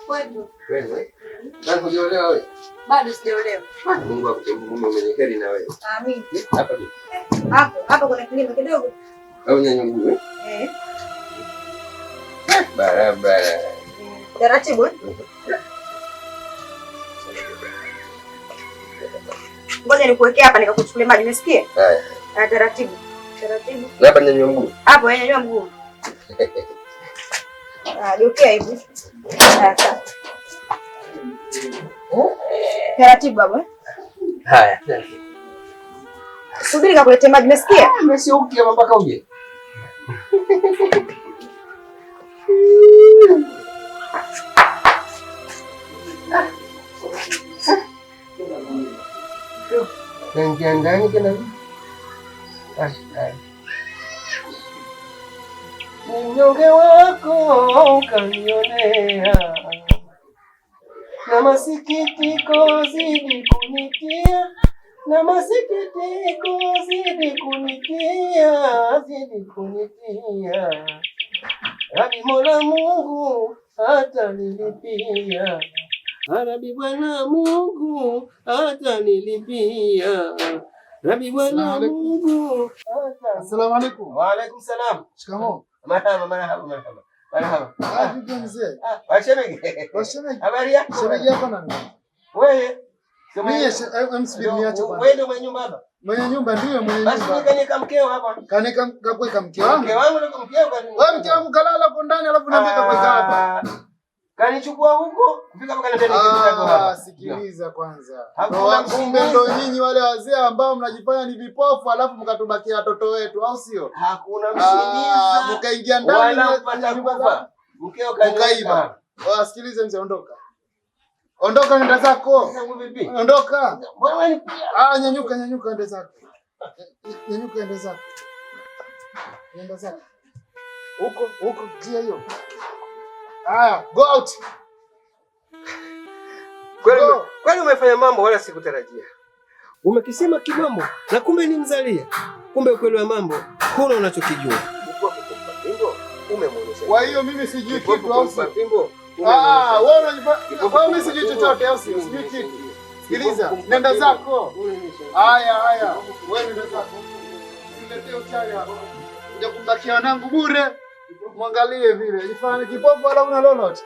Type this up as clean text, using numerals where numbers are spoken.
Kwetu. Kweli? Bado hujaolewa wewe? Bado sijaolewa. Mungu akupe mume mwenye heri na wewe. Amin. Hapa vipi? Hapo, hapo kuna kilima kidogo. Au nyanya mguu eh? Eh. Barabara. Taratibu eh? Ngoja nikuwekee hapa nikakuchukulia maji, umesikia? Haya. Ah, taratibu. Taratibu. Na hapa nyanya mguu. Hapo nyanyua mguu. Ah, geukia hivi. Ah, sawa. Taratibu baba. Haya. Subiri kakuletea maji, umesikia? Mimi hapa mpaka uje. Kaingia ndani kena. Mnyonge wako ukanionea, na masikitiko zidi kunitia, na masikitiko zidi kunitia, zidi kunitia. Rabi Mola Mungu atanilipia, Rabi Bwana Mungu atanilipia, Rabi Bwana Mungu. Asalamu alaykum. Wa alaykum salam. Shikamoo. Marhaba, marhaba, marhaba. Marhaba. Ah, vipi mzee? Ah, washemeji. Washemeji. Habari yako? Shemeji yako nani? Wewe. Mimi msubiri niache kwanza. Wewe ndio mwenye nyumba hapa? Mwenye nyumba ndiye mwenye nyumba. Basi kanika mkeo hapa. Kanika kakuweka mke wangu. Mke wangu ndio mkeo kani. Wewe mke wangu kalala huko ndani alafu niambia kakuweka hapa. Kanichukua huko kufika hapa kaniambia nikikuta hapa. Ah, sikiliza kwanza. Hakuna Kumbe ndo nyinyi wale wazee ambao mnajifanya ni vipofu alafu mkatubakia watoto wetu, au sio? Hakuna mshindiza. Mkaingia ndani wala kufa. Mkeo kaniweka. Wasikilize mzee, ondoka. Ondoka nenda zako. Ondoka. Ah, nyanyuka, nyanyuka nenda zako. Nyanyuka nenda zako. Nenda zako. Huko, huko njia hiyo. Haya, go out. Kweli kweli umefanya mambo wala sikutarajia. Umekisema kibombo na kumbe ni mzalia. Kumbe ukweli wa mambo huna unachokijua. Kwa hiyo mimi sijui kitu au sio? Ah, wewe unajifanya kwa mimi sijui chochote au sio? Sijui kitu. Sikiliza, nenda zako. Haya haya, wewe nenda zako. Usiletee uchawi hapa. Kuja kumbakia wanangu bure. Mwangalie vile. Jifanye kipofu wala una lolote.